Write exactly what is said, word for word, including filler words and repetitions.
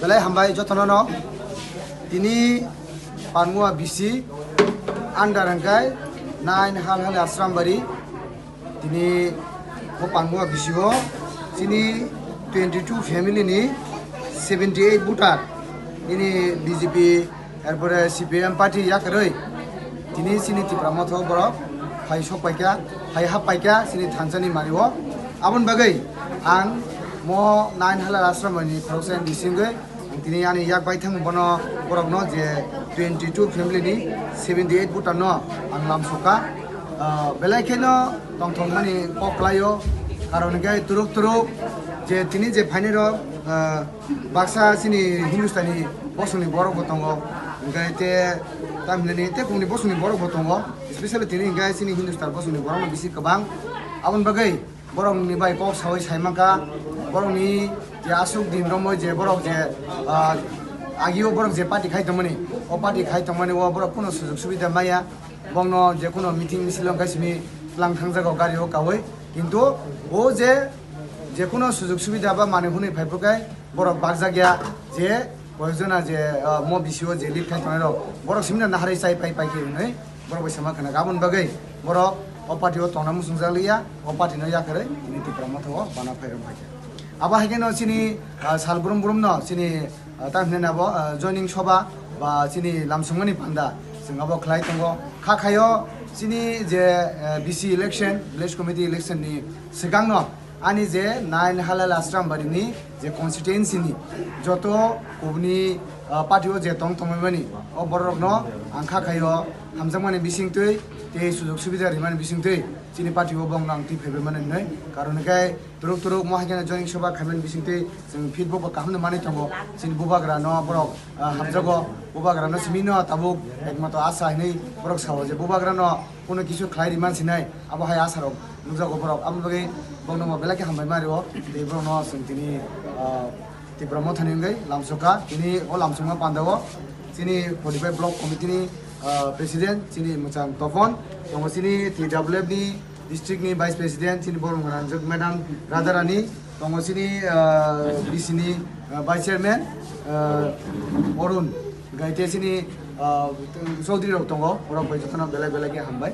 Belai hambai jotono no. Tini Panmua B C under hwnkhe nine Halhali Asrambari. Tini bo Panmua B C o chini twenty two family ni seventy eight voter ini B J P, erpore C P I M party yakarwi tini chini Tipra Motha o borok phai sok paikha, phai hap paikha chini thansa ni mari o. Aboni bagwi ang mo nine Halhali Asrambari ni khoroksa ni bisingwi ang tini ani yak bai thang bono borok no je twenty two family ni seventy eight voter no ang lamsokha. Ah, belai kheno tongthok mani kok kwlaio, karon hwnkhe turuk turuk je tini je phainai rok, ah, baksa chini Hindustani bosongni borok bo tongo, hwnkhe te tamhinani te kungni bosongni borok bo tongo, especially tini hwnkhe chini Hindustan bosongni borok no bisi kwbang. Aboni bagwi borokni bai kok sawi sai mankha, borokni je aswk din romwi je borok je, ah, agio borok je party khai tongmani, o party khai tongmani o borok kuno sujok subida maya, bongno je kuno meeting misil wngkha simi tlang thangjago gari o kawi, kintu o je, je kuno sujok subida ba manwi hwnwi phai phurkhe borok barjak ya je koyekjona je, ah, mo B C o je lead khai tongnai rok borok simi no naharwi chai pai pai khe hwnwi borok bai sama khna. Aboni bagwi borok o party o tongna muchungjak liya, o party no yakarwi tini Tipra Motha o bana phai rok bai khe. Abo hai khe no chini, ah, sal brum brum no chini, ah, tamo hinwi abo, ah, joining soba ba chini lamsongmani panda chwng abo khlai tongo. Kha khaio chini je, ah, B C election, village committee election ni swkang no ani je nine Halhali Asrambari ni je constituency ni joto kubuni, ah, party o je tong tongmani o borok rok no ang kha khaio hamjakmani bisingtwi tei sujok subida rimani bisingtwi chini party o bongno ang twi phaibai mani hinwi, karon hwnkhe turuk turuk mo hai kheno joining soba khaimani bisingtwi chwng feedback bo kaham no manwi tongo. Chini bubagra no borok, ah, hamjago, bubagra no simi no tabuk ekmatro asa hinwi borok sao je bubagra no kuno kisu khlai rimani sinai, abo hai asa rok nukjago borok. Aboni bagwi bongno mo belai khe hambai ma rio tei borok no chwng tini, ah, Tipra Mothani wngwi lamsokha. Tini o lamsokma pandao chini forty five block committee ni, ah, president chini Mwchang Topon, tongo chini T W F ni district ni vice president chini Borong Ranjak madam Radharani, tongo chini, ah, B C ni, ah, vice chairman, ah, Arun, gaite chini, ah, chaudhary rok tongo, borok bai jotono belai belai khe hambai.